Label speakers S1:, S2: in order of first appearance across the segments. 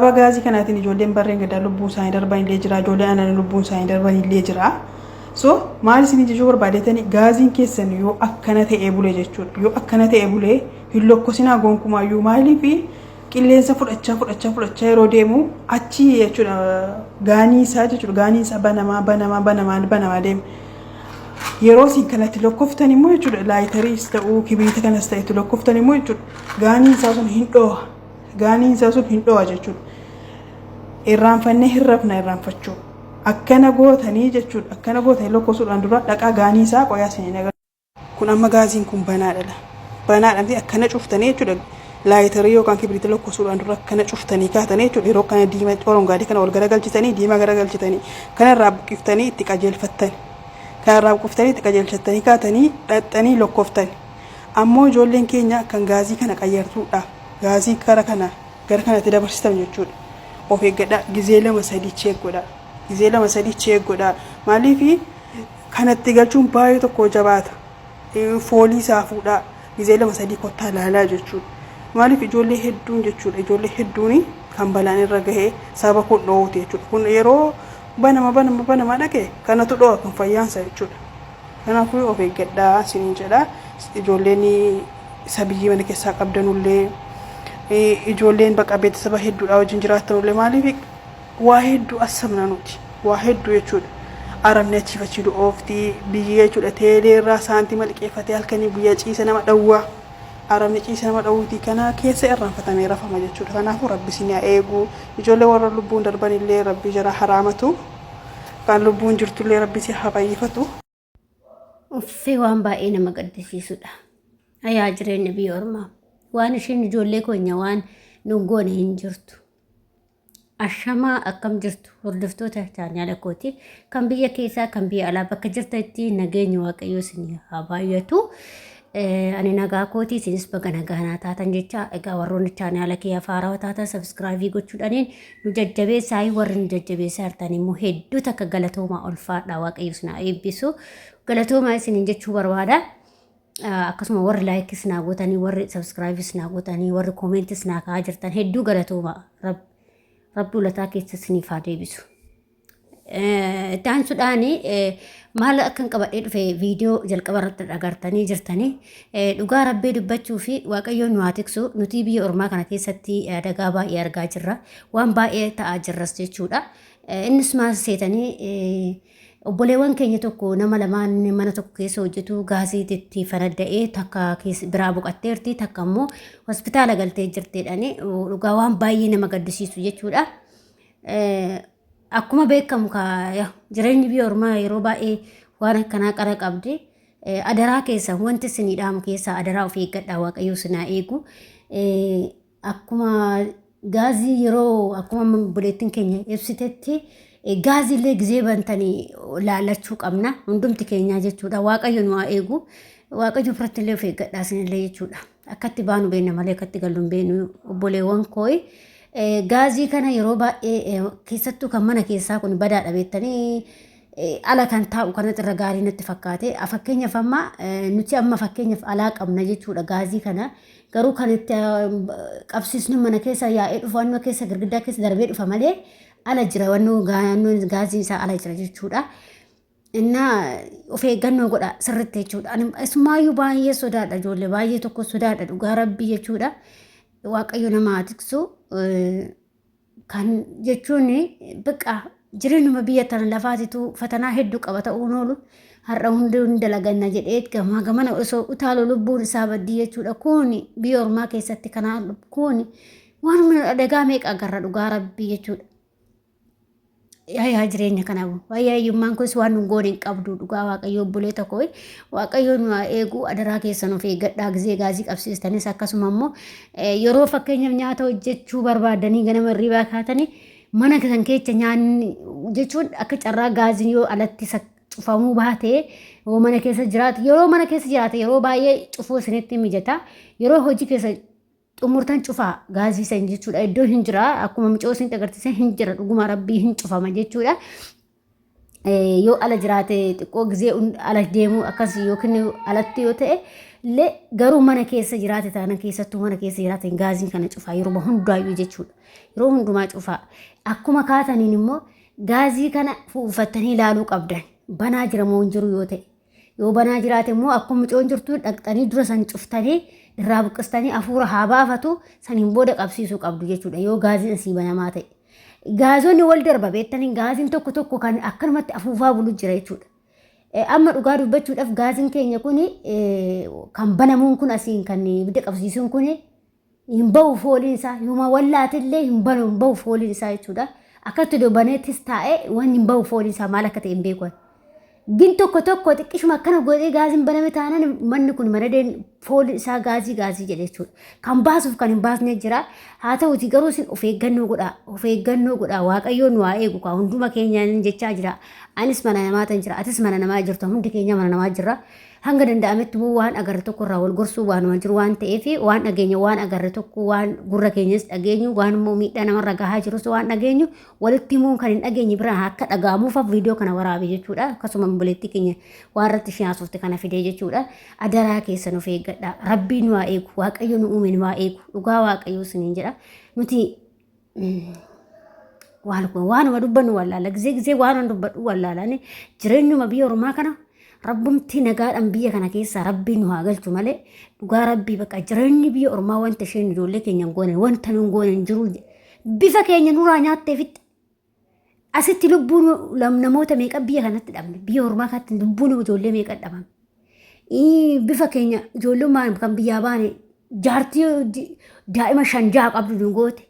S1: Sababa gaazii kanaatiin ijoolleen barreen gadaa lubbuun isaanii darban illee jira. Ijoolleen aannan lubbuun isaanii darban illee jira. So maal isin jechuu barbaadetani, gaaziin keessan yoo akkana ta'ee bule jechuudha. Yoo akkana ta'ee bule hin lokkosinaa gonkumaayyuu. Maaliif? Qilleensa fudhachaa fudhachaa fudhachaa yeroo deemu achi jechuudha, gaanii isaa jechuudha, gaanii isaa banamaa banamaa banamaa banamaa deema. Yeroo isin kanatti lokkoftan immoo jechuudha, laayiteriis ta'uu kibriita kanas ta'e itti lokkoftan immoo jechuudha, gaaniin isaa sun hin dhoha. Gaaniin isaa sun hin dho'a jechuudha. Irraanfannee hin rafna irraanfachuu. Akkana gootanii jechuudha. Akkana gootanii lokkosuudhaan dura dhaqaa gaanii isaa qoyaa isin agarsiisa. Kun amma gaaziin kun banaadha. Banaadha miti, akkana cuftanii jechuudha. Laayitarii yookaan kibriita lokkosuudhaan dura akkana cuftanii kaatanii jechuudha. Yeroo kana diimaa orongaadii kana ol garagalchitanii, diimaa garagalchitanii, kanarraa buqqiftanii itti qajeelfattan. Kanarraa buqqiftanii itti qajeelchattanii kaatanii dhaxxanii lokkoftan. Ammoo ijoolleen keenya kan gaazii kana qayyartuudha. Gaazii gara kana gara kanatti dabarsitan jechuudha. Of eeggadhaa, gizee lama sadii check godhaa. Gizee lama sadii check godhaa. Maaliif? Kanatti galchuun baay'ee tokko jabaata. Foolii isaa fuudhaa. Gizee lama sadii kottaa ilaalaa jechuudha. Maaliif? Ijoollee hedduun jechuudha. Ijoollee hedduun kan balaan irra gahee sababa kun dhoowuti jechuudha. Kun yeroo banama banama banama dhaqe kanatu dho'a kun fayyaansa jechuudha. Kanaafuu of eeggadhaa isiniin jedha. Ijoolleen isa biyyii mana keessaa qabdanullee, ijoolleen bakka beeksisa hedduudhaa wajjin jiraattanullee, maaliif? Waa hedduu assamna nuti, waa hedduu jechuudha. Arabni achiif achi oofti biyyi jechuudha. Teelee irraa saantima liqeeffatee halkanii guyyaa ciisa nama dhawwaa. Arabni ciisa nama dhawwuuti, kana keessa irraanfatamee rafama jechuudha. Kanaafuu Rabbi isin haa eegu. Ijoollee warra lubbuun darbanillee Rabbi jara haraamatu. Kan lubbuun jirtullee Rabbi si haa fayyifatu.
S2: Uffee, waan baay'ee nama gaddisiisudha. Ayaa jireenya biyya ormaa. Waan isheen ijoollee keenya waan nu goone hin jirtu. Ashamaa, akkam jirtu hordoftoota chaanaala kooti? Kan biyya keessaa, kan biyya alaa, bakka jirtanitti nageenya Waaqayyoo isin haa baay'atu. Ani nagaa kooti, isinis baga nagaa naa taatan jecha. Egaa warroonni chaanaala kiyya haarawaa taatan subscribe gochuudhaaniin nu jajjabeessaa. Warri nu jajjabeessaa jirtan immoo hedduu takka galatoomaa, ulfaadhaa, Waaqayyo isin haa eebbisu. Galatoomaa isiniin jechuu barbaada. Akkasuma warri like is naa gootanii, warri subscribe is naa gootanii, warri comment is naa kaa'aa jirtan hedduu galatoomaa. Rabbi ulataa keessa isiniif haa deebisu. Itti aansuudhaan maal akkan qabadhee dhufe viidiyoo jalqaba irratti agartanii jirtanii. Dhugaa Rabbii dubbachuu fi Waaqayyoon nu haa tiksu. Nuti biyya ormaa kana keessatti adagaa baay'ee argaa jirra, waan baay'ee ta'aa jirras jechuudha. Innis maal seetanii, obboleewwan keenya tokko nama lamaan mana tokko keessa hojjetu gaazii itti fanadda'ee takka biraa boqatteerti, takka immoo hospitaala galtee jirteedhani. Dhugaa waan baay'ee nama gaddisiisu jechuudha. Akkuma beekamu jireenyi biyya ormaa yeroo baay'ee waan akkanaa qara qabdi. Adaraa keessa wanti isinii dhaamu keessaa adaraa of eeggadhaa, Waaqayyo isin haa eegu. Akkuma gaazii yeroo akkuma obboleettiin keenya ibsitetti, gaazii illee gizee bantanii laallachuu qabna hundumti keenyaa jechuudha. Waaqayyo nu haa eegu. Waaqayyo biratti illee of eeggadhaa isinillee jechuudha. Akkatti baanu beekna malee akkatti gallu hin beeknu, obboleewwan kooyi. Gaazii kana yeroo baay'ee, keessattuu kan mana keessaa kun badaadha beektanii, ala kan taa'u kanatti irra gaarii natti fakkaate. Fakkeenyaaf amma nuti amma fakkeenyaaf alaa qabna jechuudha gaazii kana. Garuu kan itti qabsiisnu mana keessa yaa'ee dhufu, wannoo keessa girgiddaa keessa darbee dhufa malee ala jira, wannoo gaaziin isaa ala jira jechuudha. Innaa of eeggannoo godha sirriitti jechuudha. Ani isumaayyuu baay'ee sodaadha, ijoollee baay'ee tokko sodaadha, dhugaa Rabbii jechuudha. Waaqayyo nama haa tiksu. Kan jechuun bakka jireenyuma biyya tana lafaatitu fatanaa hedduu qaba ta'uun oolu. Har'a hundi hin dalaganna jedhee gamaa gamana osoo utaalu lubbuun isaa baddii jechuudha. Kun biyya ormaa keessatti kanaa kun waan adagaa meeqa agarra, dhugaa Rabbii jechuudha. Yaa jireenya kana, waa'ee hiyyummaan kunis waan nu goone hin qabdu. Dhugaa Waaqayyo, obbolee tokko, Waaqayyo nu haa eegu. Adaraa keessan of eeggadhaa gizee gaazii qabsiistanis. Akkasuma immoo yeroo fakkeenyaaf nyaata hojjechuu barbaadanii ganama hirribaa kaatanii mana kan keessa nyaanni jechuun akka carraa gaaziin yoo alatti cufamuu baate, yoo mana keessa jiraate, yeroo mana keessa jiraate yeroo baay'ee cufuu isinitti mijata. Yeroo hojii keessa xumurtan cufaa gaazii san jechuudha. Iddoo hin jira, akkuma micoo isin agarsiise hin jira, dhuguma Rabbii hin cufama jechuudha. Yoo ala jiraate xiqqoo gizee ala deemuu akkas yookiin alatti yoo ta'e Illee garuu mana keessa jiraate taanaan keessattuu mana keessa jiraate gaaziin kana cufaa yeroo hundaayyuu jechuudha. Yeroo hundumaa cufaa. Akkuma kaataniin immoo gaazii kana fuunfattanii ilaaluu qabdan. Banaa jira moo hin jiru yoo ta'e. Yoo banaa jiraate immoo akkuma mucoon jirtu dhaqxanii dura san cuftanii irraa buqqistanii hafuura haa baafatu saniin booda qabsiisuu qabdu jechuudha yoo gaaziin asii banamaa ta'e. Gaazonni wal darba beektanii gaaziin tokko tokko kan akkanumatti afuufaa bulu jira jechuudha. Amma dhugaa dubbachuudhaaf gaaziin keenya kun kan banamuun kun asiin kan ibidda qabsiisuun kun hin bahu fooliin isaa yooma wallaatillee hin banu hin bahu fooliin isaa jechuudha. Akkatti iddoo baneettis taa'ee waan hin bahu fooliin isaa maal akka ta'e hin beeku. Gin tokko tokko xiqqishuma akkana godhee gaaziin baname taanaan manni kun manadeen fooliin isaa gaazii gaazii jedhe jechuudha. Kan baasuuf kan hin baasne jira. Haa ta'uti garuu isin of eeggannoo godhaa. Of eeggannoo godhaa. Waaqayyoon nu haa eegu kaa hunduma keenyaan jechaa jira. Anis mana namaa tan jira. Atis mana namaa jirta. Hundi keenya mana namaa jirra. Hanga danda'ametti immoo waan agarre tokko irraa wal gorsuu waanuma jiru waan ta'eef waan dhageenya waan agarre tokko waan gurra keenyas dhageenyu waan immoo miidhaa namarra gahaa jirus waan dhageenyu walitti himuun kan hin dhageenye biraan akka dhaga'amuuf viidiyoo kana waraabe jechuudha. Akkasuma obboleettii keenya waan irratti isheen haasofte kana fidee jechuudha. Adaraa keessan of eeggadha. Rabbii nu haa eegu. Waaqayyo nu uume nu haa eegu. Dhugaa Waaqayyoo isiniin jedha. Nuti waan kun waanuma dubbannu wallaala gizee gizee waanuma dubbadhu wallaalani jireenyuma biyya ormaa kana rabbumti nagaadhaan biyya kana keessaa rabbii nu haa galchu malee dhugaa rabbii bakka jireenyi biyya ormaa wanta isheen ijoollee keenya hin goone wanta nu hin goone hin jiru bifa keenya nurraa nyaattee fixxe asitti lubbuun namoota meeqa biyya kanatti dhabne biyya ormaa kanatti lubbuun ijoollee meeqa dhabame bifa keenya ijoollummaan kan biyyaa baane jaartii daa'ima shan ja'a qabdu nu goote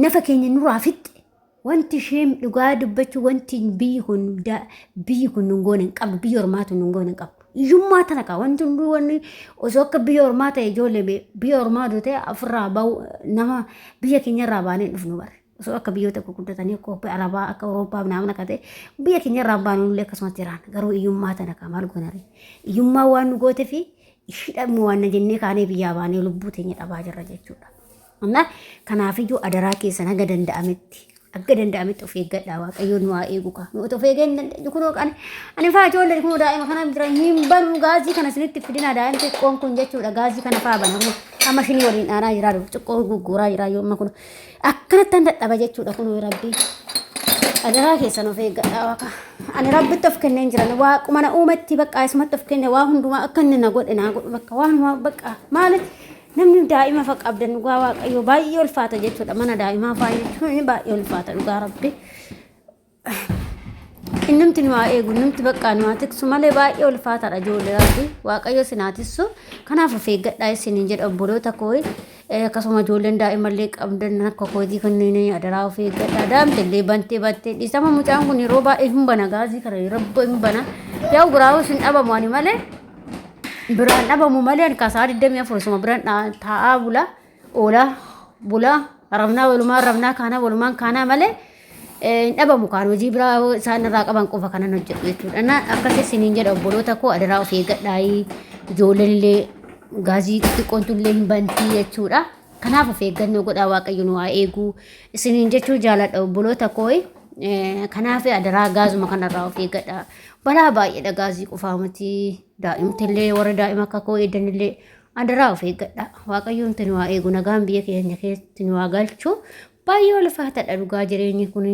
S2: nafa keenya nurraa fixxe wanti isheen dhugaa dubbachuu wanti biyyi kun biyyi kun nun goone hin qabdu biyya ormaatu nun goone hin qabdu. Iyyummaa tana kaa wanti hunduu wanni osoo akka biyya ormaa ta'e ijoollee biyya ormaa ta'e ofirraa bahu nama biyya keenyarraa baanee dhufnu bara. Osoo akka biyyoota gurguddatanii akka Awurooppaa, Arabaa, akka Awurooppaa naamna akka ta'e biyya keenya irraa baanu illee akkasumatti jiraan. Garuu iyyummaa tana kaa maal goonare? Iyyummaa waan nu goote fi ishii dhabnu waan na jennee kaanee biyyaa baanee lubbuu teenya dhabaa jirra jechuudha. Amma kanaafiyyuu adaraa keessan haga danda'ametti akka danda'ametti of eeggadhaa waaqayyoon nu haa eegu kaa. Nu of eegee hin dandeenyu kunoo ani ani faa ijoollee kunoo daa'ima kana jira hin banu gaazii kana isinitti fidinaa daa'imti xiqqoon kun jechuudha gaazii kana faa bana kunoo amma shinii waliin dhaanaa jira xiqqoo gugguuraa jira yoo amma kunoo Akkanattan dadhaba jechuudha kunoo rabbii. Adaraa keessan of eeggadhaa waaqa. Ani rabbitti of kenneen jiran waaquma na uumetti bakka isumatti of kenne waa hundumaa akka inni na godhe naa godhu bakka waan hundumaa bakka maaliif namni daa'ima fa qabdan dhugaa waaqayyoo baay'ee ulfaata jechuudha mana daa'imaa faa jechuun baay'ee ulfaata dhugaa rabbi. Innumti nu haa eegu, innumti bakka nu haa tiksu malee baay'ee ulfaataadha ijoollee rabbi. Waaqayyo isin haa tiksu. Kanaaf of eeggadhaa isiniin jedha obboloota koo. Akkasuma ijoolleen daa'imallee qabdan akka kootii kanneen adaraa of eeggadhaa. Daa'imti illee bantee bantee dhiisama mucaan kun yeroo baay'ee hin bana gaazii kana yeroo hin bana. Yaa biraa hin dhabamu ani malee biraan dhabamu malee ani kasaa 24 suma biraan taa'aa bula. Oolaa bulaa rafnaa walumaan rafnaa kaanaa walumaan kaanaa malee hin dhabamu kaan hojii biraa isaan irraa qaban qofa kanan hojjedhu jechuudha. Na akkas isiniin jedha obboloota koo adaraa of eeggadhaa ijoolleen illee gaazii xixiqqoon illee hin bantii jechuudha. Kanaaf of eeggannoo godhaa waaqayyo nu haa eegu isiniin jechuu jaaladha obboloota koo. Kanaaf adaraa gaazuma kanarraa of eeggadhaa. Balaa baay'eedha gaazii qofaa miti daa'imti illee warri daa'ima akka koo eedan illee Adaraa of eeggadha. Waaqayyoomti nu haa eegu nagaan biyya keenya keessatti nu haa galchu. Baay'ee ulfaataadha dhugaa jireenyi kun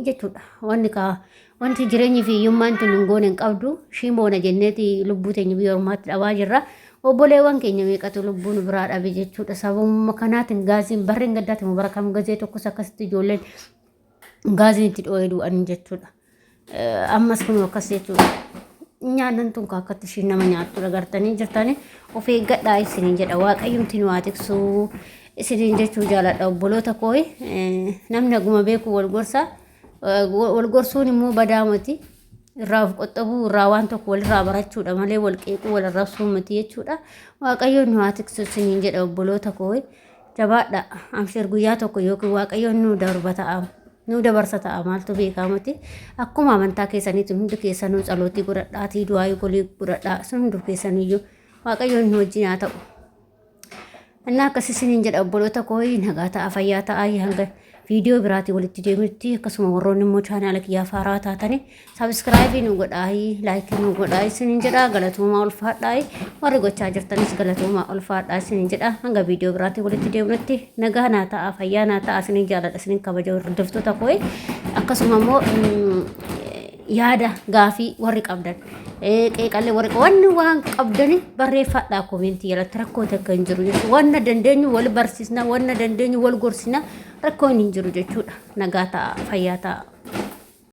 S2: jechuudha. Wanni kaa wanti jireenyi fi hiyyummaan tun hin goone hin qabdu. Shiimoona jenneeti lubbuu teenya biyya ormaatti dhabaa jirra. Obboleewwan keenya meeqatu lubbuu nu biraa dhabe jechuudha. Sababuma kanaatiin gaaziin barri hin gaddaati bara kam gazee tokkos akkasitti ijoolleen gaaziin itti dhoo'ee du'an jechuudha. Ammas kun akkas jechuudha. Nyaannan tun akkatti ishiin nama nyaattu agartanii jirtanii of eeggadhaa isiniin jedha waaqayyumti nu haa tiksuu isiniin jechuu jaaladha obboloota koo namni haguma beeku wal gorsa wal gorsuun immoo badaa miti irraa of qoxxobuu irraa waan tokko walirraa barachuudha malee wal qeequu wal arrabsuu miti jechuudha waaqayyoon nu haa tiksu isiniin jedha obboloota koo Jabaadha amshir guyyaa tokko yookiin waaqayyoon nu darba ta'a nu dabarsa ta'a maaltu beekaa miti akkuma amantaa keessaniitti hundi keessanuu tsalootii godhadhaatii du'aayii golii godhadhaa sun hundi keessaniyyuu waaqayyoon nu wajjin haa ta'u. Innaa akkas isiniin jedha obboloota koo, nagaa ta'a, fayyaa ta'a. Hanga viidiyoo biraatii walitti deemutti, akkasuma warroonni immoo chaanaala kiyyaa faaraa taatanii subscribe nu godhaa, like nu godhaa isiniin jedha. Galatoomaa, ulfaadhaa. Warri gochaa jirtanis galatoomaa, ulfaadhaa isiniin jedha. Hanga viidiyoo biraatii walitti deemnutti nagaa naa ta'a, fayyaa naa ta'a. Isiniin jaaladha, isiniin kabaja, hordoftoota koo. Akkasuma immoo yaada gaafii warri qabdan, qeeqallee warri wanni waan qabdani barreeffadhaa comment jalatti. Rakkoo takka hin jiru jechuudha. Wanna dandeenyu wal barsiisna, wanna dandeenyu wal gorsina, rakkoon hin jiru jechuudha. Nagaa ta'a, fayyaa ta'a.